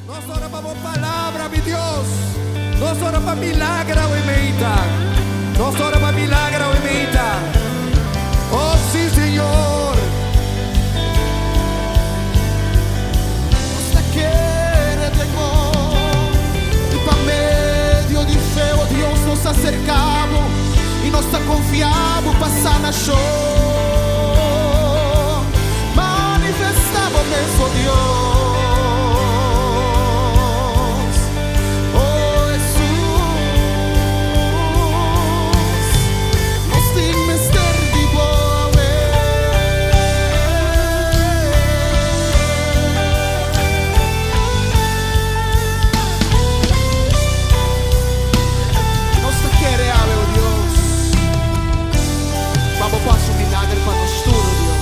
Nos ora pa bo palabra, mi Dios. Nos ora pa milager awe meita. Nos ora pa milager awe meita. Oh, sí, Señor. Nos ta kere den bo i pa medio di fe, o Dios, nos ta aserká bo i nos ta konfia bo pa sanashon. Manifestá bo mes, o Dios, o Hesus. Nos tin mester di bo awe. Nos ta kere awe, o Dios, pa bo por hasi un milager pa nos tur, o Dios.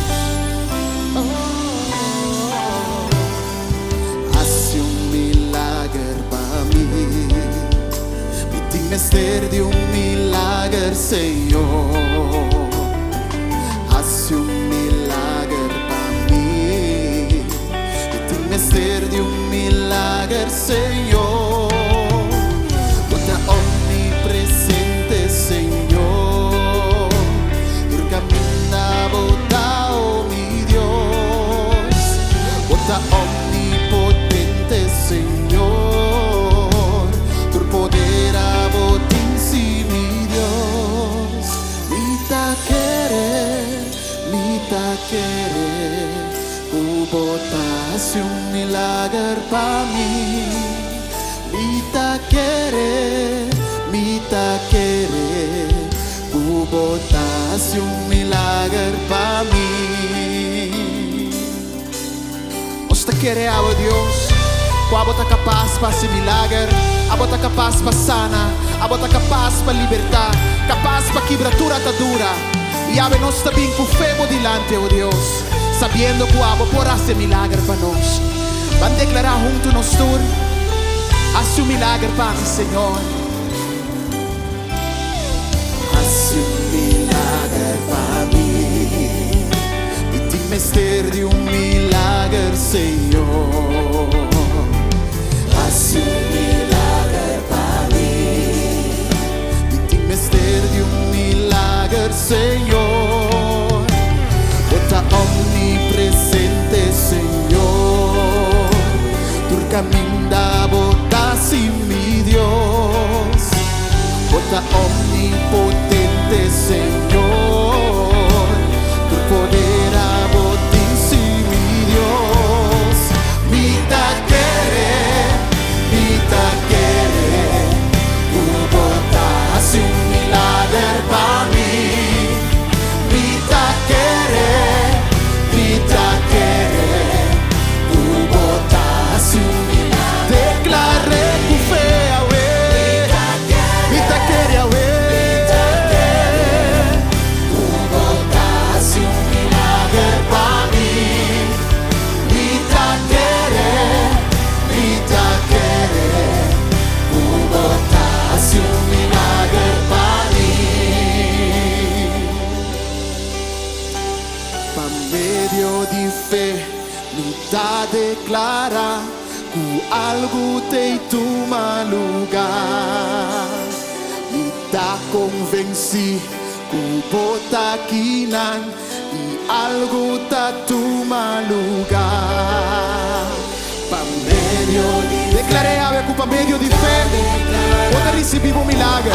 Hasi un milager pa mi. Mi tin mester di un milager, Señor. Hasi un milager pa mi. Mi tin mester di un milager, Señor. Bo ta omnipresente, Señor. Tur kaminda bo ta, oh mi Dios. Bo ta omnipotente, Señor. Tur poder abo tin, sí, mi Dios. Mi ta kere, mi ta kere. Ku bo ta hasi un milager pa mi. Mi ta kere, mi ta kere. Ku bo ta hasi un milager pa mi. Nos ta kere awe, Dios, ku abo ta kapas pa hasi milager, abo ta kapas pa sana, abo ta kapas pa libertá, kapas pa kibra tur atadura. I awe nos ta bin ku fe bo dilanti, o Dios, sabiendo ku abo por hasi milager pa nos. Ban deklará huntu nos tur, Hasi un milager pa mi, Señor. Hasi un milager pa mi. Mi tin mester di un milager, Señor. Hasi un milager pa mi. Mi tin mester di un milager, Señor. Bo ta omnipresente, Señor. Tur kaminda bo ta, sí, mi Dios. Bo ta omnipotente, Señor. Tur poder abo tin, sí, mi Dios. Mi ta kere, mi ta kere. Ku bo ta hasi un milager pa mi. Mi ta kere, mi ta kere. Ku bo ta hasi un milager. Deklar'é ku fe awe. Mi ta kere awe. Ku bo ta hasi un milager pa mi. Mi ta kere, mi ta kere. Ku bo ta hasi un milager pa mi. Pa medio di fe, mi ta deklará ku algu t'ei tuma lugá. Mi ta konvensí ku bo ta akinan i algu ta tuma lugá. Pa medio di Deklar'é awe ku pa medio di fe bo ta risibí bo milager,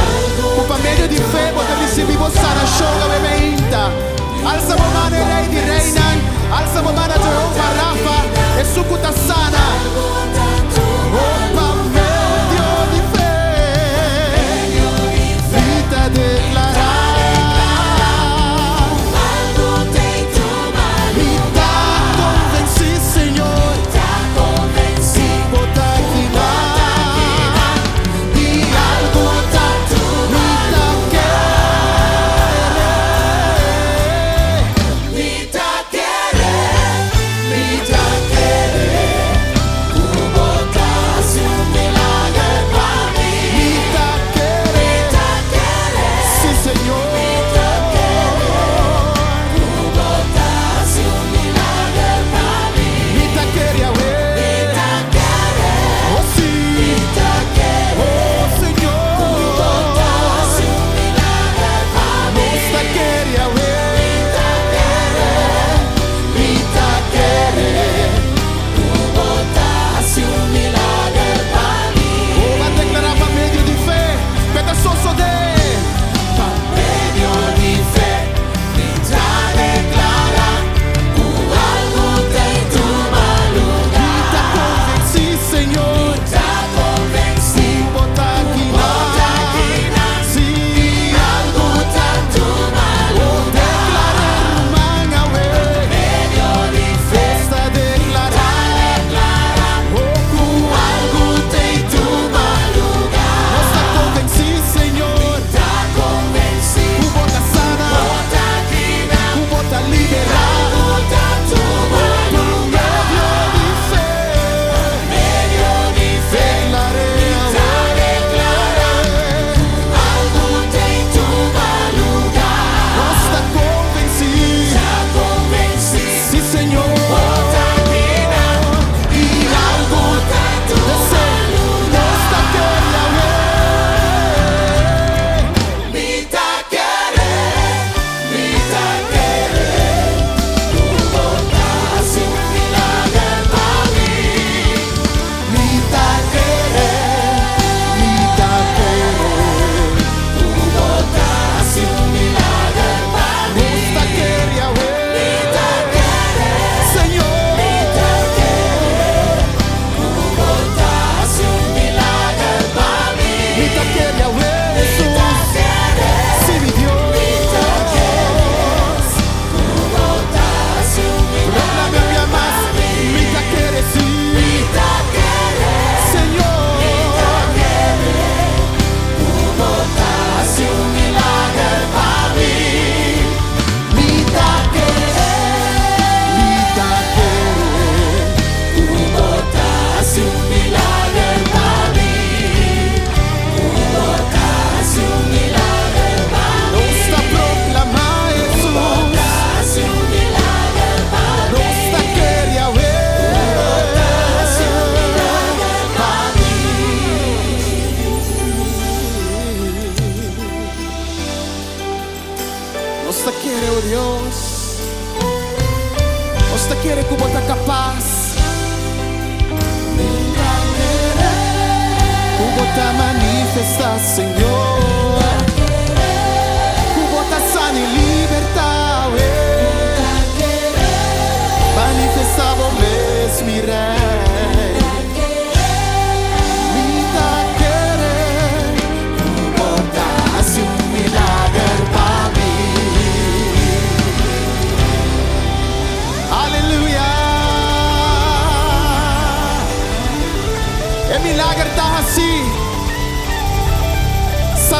ku pa medio di fe bo ta risibí bo sanashon awe meinta. Alsa bo man e Rei di Reinan, alsa bo man na Jehova Rafa, esun ku ta sana. Oh, pa medio di fe mi ta deklará. Mi ta konvensí, Señor, ku bo ta akinan i algu ta mi ta kere. Mi ta kere, mi ta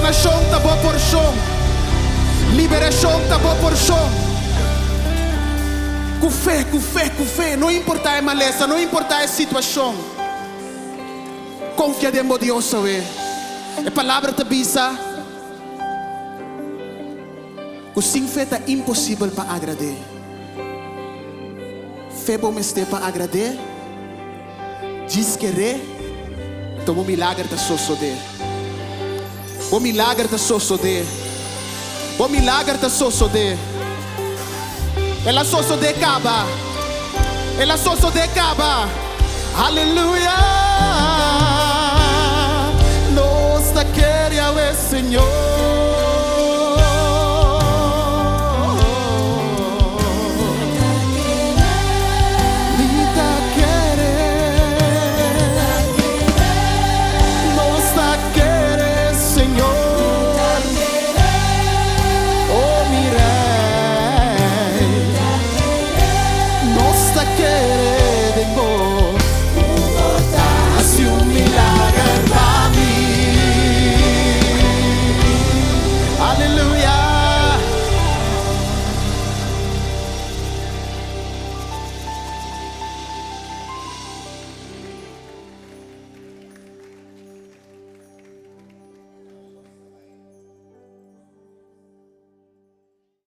Sanashon ta bo porshon. Liberashon ta bo porshon. Ku fe, ku fe, ku fe, no importá e malesa, no importá e situashon. Konfia den bo Dios awe. E Palabra ta bisa ku sin fe ta imposibel pa agrad'é. Fe bo mester pa agrad'é. Djis keré, ta bo milager ta sosodé. Bo milager ta sosodé. Bo milager ta sosodé. El a sosodé kaba. El a sosodé kaba. Aleluya!